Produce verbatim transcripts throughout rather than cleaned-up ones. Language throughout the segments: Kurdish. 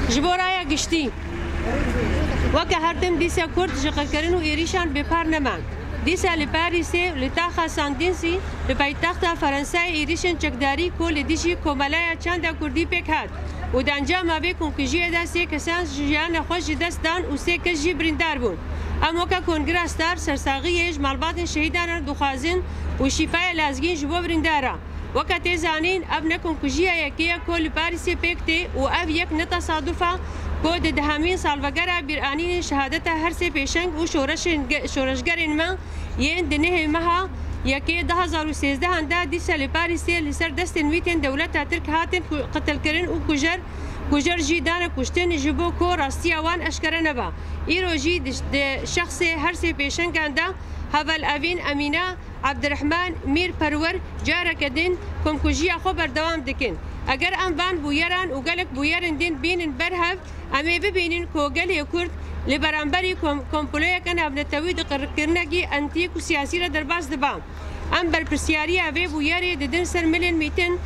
Ji bo raya giştî, weke her tim dîsa Kurd ji qirkirin û êrîşan bêpar neman. Dîsa li Parîsê, li taxa Sandînsî, li paytexta Ferensayê êrîşên çekdarî ku li dijî Komelaya Çanda Kurdî pêk hat û di encama vê komkujiyê de sê kesan jiyana xwe ji dest dan û sê kes jî birîndar bûn. Em weke Kongira Star sersaxiyê ji malbatên şehîdan re dixwazin û şîfaya lazgîn ji bo birîndara. Weke tê zanîn, ev ne komkujiya yekê ye ku li Parîsê pêk tê û ev yek ne tesaduf e ku di dehemîn salvegera bîranînê şehadeta her sê pêşeng û şoreşên ge-, şoreşgerên me yên di nehê meha yekê du hezar û sêzdehan de dîsa li Parîsê li ser destên mîtên dewleta Tirk hatin ku-, qitilkirin û kujer, kujer jî dane kuştin ji bo ku rastiya wan eşkere nebe. Îro jî di, di şexsê her sê pêşengan de Heval Evîn, Emîne, Ebdirehman, Mîr Perwer careke din komkujiya xwe berdewam dikin. Eger em van bûyeran û gelek bûyerên din bînin ber hev, em ê bibînin ku gelê Kurd li beramberî kom-, komployeke navnetewî di qirkirinekî entîk û siyasî re derbas dibe. Em berpirsiyariya vê bûyerê didin ser milên mîtin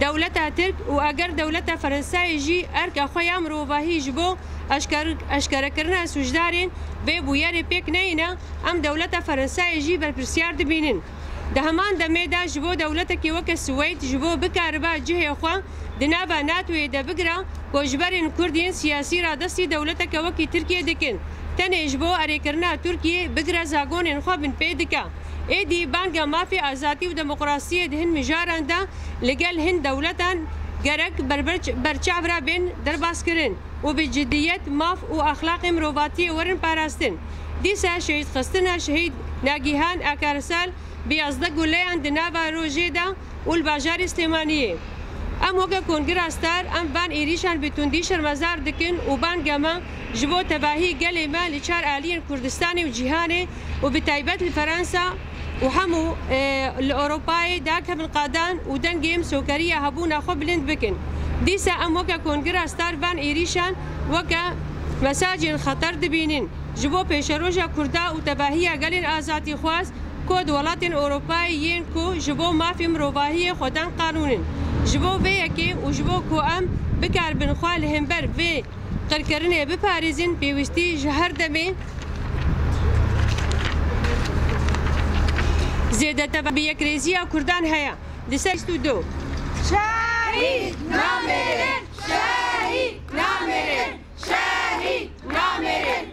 dewleta Tirk û eger dewleta Ferensayê jî erka xwe ya mirovahî ji bo eşker-, eşkerekirina sûcdarên vê bûyerê pêk neyne, em dewleta Ferensayê jî berpirsiyar dibînin. Di heman demê de ji bo dewletekê weke Swêd ji bo bikariba cihê xwe di nava NATOyê de bigire ku ji berên Kurd yên siyasî radestî dewleteke wekî Tirkiye dikin, tenê ji bo erêkirina Tirkiye bigire zagonên xwe binpê dike. Êdî banga mafê azadî û demokrasiyê di hin mijaran de li gel hin dewletan gerek berberç-, berçav re bên derbaskirin û bi cidiyet maf û exlaqê mirovatiyê werin parastin. Dîsa şehîdxistina şehîd Nagîhan Akarsal bi yazdeh guleyan di nava rojê de û li bajarê Silêmaniyê. Em weke Kongira Star, em van êrîşan bi tundî şermezar dikin û banga me ji bo tevahî gelê me li çar aliyên Kurdistanê û cîhanê û bi taybet li Ferensa û hemû, e, li Ewropayê dakevin qadan û dengê em sokeriya hebûna xwe bilind bikin. Dîsa em weke Kongira Star van êrîşan weke mesajên xeter dibînin ji bo pêşeroja Kurda û tevahiya gelên azadîxwaz ku di welatên Ewropayê yên ku ji bo mafê mirovahiyê xwe dan qanûn in. Ji bo vê yekê û ji bo ku em bikaribin xwe li hember vê qirkirinê biparêzin, pêwîstî ji her demê zêdetir bi yekrêziya Kurdan heye. Li ser bîst û du. Şehîd namêrin! Şehîd namêrin! Şehîd namêrin!